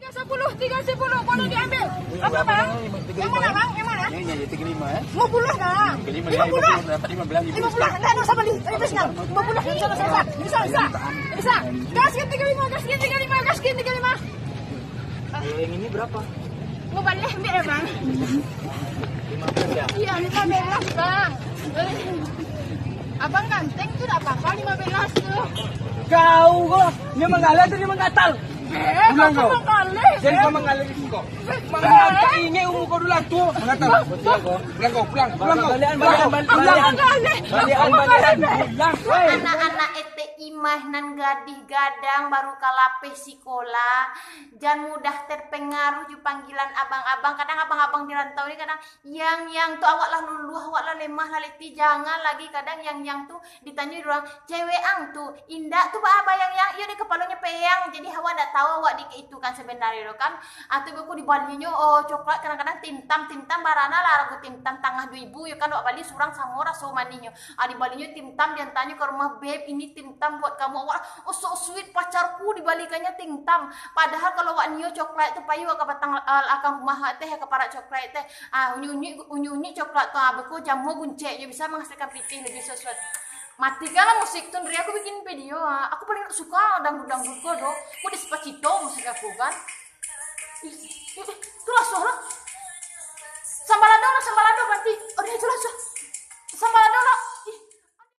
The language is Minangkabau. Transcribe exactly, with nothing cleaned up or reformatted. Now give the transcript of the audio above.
Tiga sepuluh, tiga sepuluh, boleh diambil. Apa, Bang? Yang mana, Bang? Yang mana? Ini, ini, tiga lima, eh. Lima puluh, Bang. Tiga lima, lima puluh. Lima puluh, dapat lima belas ribu. Lima puluh, dah, dah, sabar, ni. Ayo, teruskan. Lima puluh, bisa, bisa, bisa. Bisa, bisa. Gaskan tiga lima, gaskan tiga lima, gaskan tiga lima. Yang ini berapa? Mau balik, ambil ya, Bang? Lima belas, ya? Iya, lima belas, Bang. Abang ganteng tu, tak apa-apa, lima belas tu. Kau ko, dia manggaleh atau dia manggatal? Eh, Pulang kau kau. Manggaleh. Jadi kau manggaleh di siko. Manggatal, ingat umur kau dulu lah tu. Manggatal. Pulang kau, pulang kau, pulang kau. Balian, balian, balian. Pulang. Balian, balian. Pulang. Woi. Anak-anak etek imah nan gadih gadang baru ka lapeh sikolah, jan mudah terpengaruh jo panggilan abang-abang. Kadang abang-abang di rantau ni kadang, "Yang, yang tu awak lah luluah, awak lah lemah, lah letih." Jangan lagi kadang yang, yang tu ditanyo di urang, "Cewek ang tu, indak tu baa, Yang, yang?" Iyo deh, kapalonyo peyang. Jadi awak ndak tahu awak di itu kan sebenarnyo tu kan. Atau beko dibalinyo, oh, coklat kadang-kadang Tim Tam, Tim Tam barana lah arago Tim Tam, tangah duo ribu yo kan, awak bali surang samo raso manihnyo. Ah, dibalinyo Tim Tam, diantanyo ka rumah, "Beb, ini Tim Tam buat kamu." Awak, "Oh, so sweet pacarku, dibalikannya Tim Tam." Padahal kalau awak nio coklat tu, payi awak ka batang, ah, lakang rumah awak teh, ka parak coklat teh. Ah, unyi-unyi, unyi-unyi coklat tu, ah, beko jamu gunceknyo bisa manghasilkan pitih lebih sesuai. Matikanlah musik tu, Ndri, aku bikin video, ah. Aku paling suka dangdut-dangdut ko doh. Aku Despacito musik aku kan. Ih, ih, ih, tu lah suara. Sambalado lah, sambalado berarti. Oh, itu lah suara. Sambalado lah.